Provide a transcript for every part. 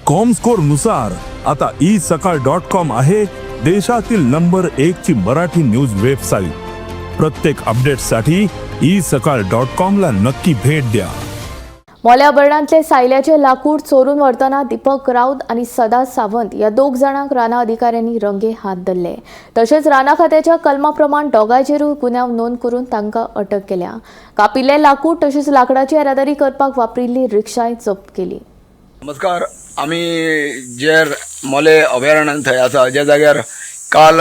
Comscore नुसार आता E सकाळ डॉट कॉम आहे देशातील नंबर एक ची मराठी न्यूज वेबसाईट. प्रत्येक अपडेटसाठी ई सकाळ डॉट कॉम ला नक्की भेट द्या. मोल्या बर्णांतले सायल्याचे लाकूड चोरून व्हरतना दीपक राऊत आनी सदा सावंत ह्या दोग जाणांक रानां अधिकाऱ्यांनी रंगे हात धरले. तशेंच रानां खात्याच्या कलमा प्रमाण दोगांयचेरूय गुन्यांव नोंद करून तांकां अटक केल्या. कापिल्लें लाकूड तशेंच लाकडाची येरादारी करपाक वापरिल्ली रिक्षाय जप्त केली. नमस्कार. आमी जे मोले अभयारण्यान थंय आसा, ज्या जाग्यार काल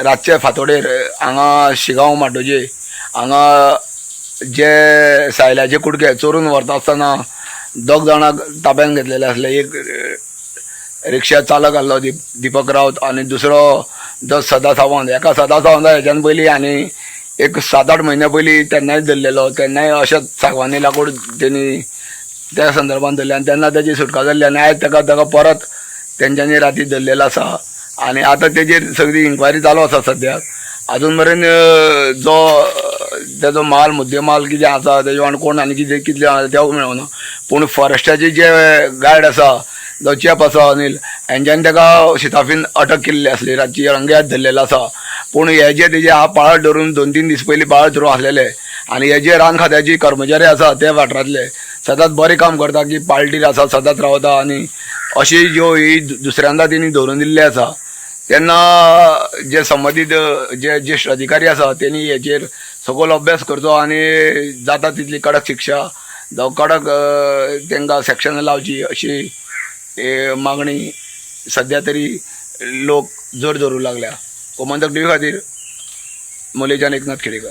रातचे फांतोडेर हांगा शिगांव माटोजे हांगा जे सायल्याचे कुडके चोरून व्हरता आसतना दोग जाणांक ताब्यान घेतलेले आसले. एक रिक्षा चालक आसलो दीपक रावत आनी दुसरो जो सदा सावंत. एका सदा सावंत हेच्यान पयलीं आनी एक 7-8 म्हयन्या पयलीं तेन्नाय धरलेलो. तेन्नाय अशेंच सागवानी लाकूड तेणी त्या संदर्भान धरले आनी तेन्ना तेजी सुटका जाल्ली आनी आयज ताका परत तेंच्यांनी राती धरलेलो आसा आनी आतां तेजेर सगळी इन्क्वायरी चालू आसा सद्याक. आजून मेरेन जो तेजो माल मुद्दे माल कितें आसा, तेजे वांगडा कोण आनी कितें कितले आसा तेवूय मेळना. पूण फॉरेस्टाचे जे गायड आसा, जो चेप आसा अनिल, हेंच्यांनी ताका शिताफीन अटक केल्ली आसली, रातची रंगेहात धरलेलो आसा. पूण हे जे तेजे हा पाळत धरून 2-3 दीस पयलीं पाळत धरून आसलेले आनी हे जे रान खात्याचे कर्मचारी आसा ते वाठारांतले सदांच बरें काम करता की पार्टीर आसा, सदांच रावता आनी अशी ज्यो ही दुसऱ्यांदा तेणी धरून दिल्ली आसा, तेन्ना जे संबंदीत जे ज्येश्ठ अधिकारी आसा तेणी हेचेर सगलो अभ्यास करचो आनी जाता तितली कडक शिक्षा जावं कडक तांकां सेक्शनां लावची अशी मागणी सद्या तरी लोक जोर धरूं लागल्या. गोमंतक टीव्ही खातीर मोलेच्यान एकनाथ खेडेकर.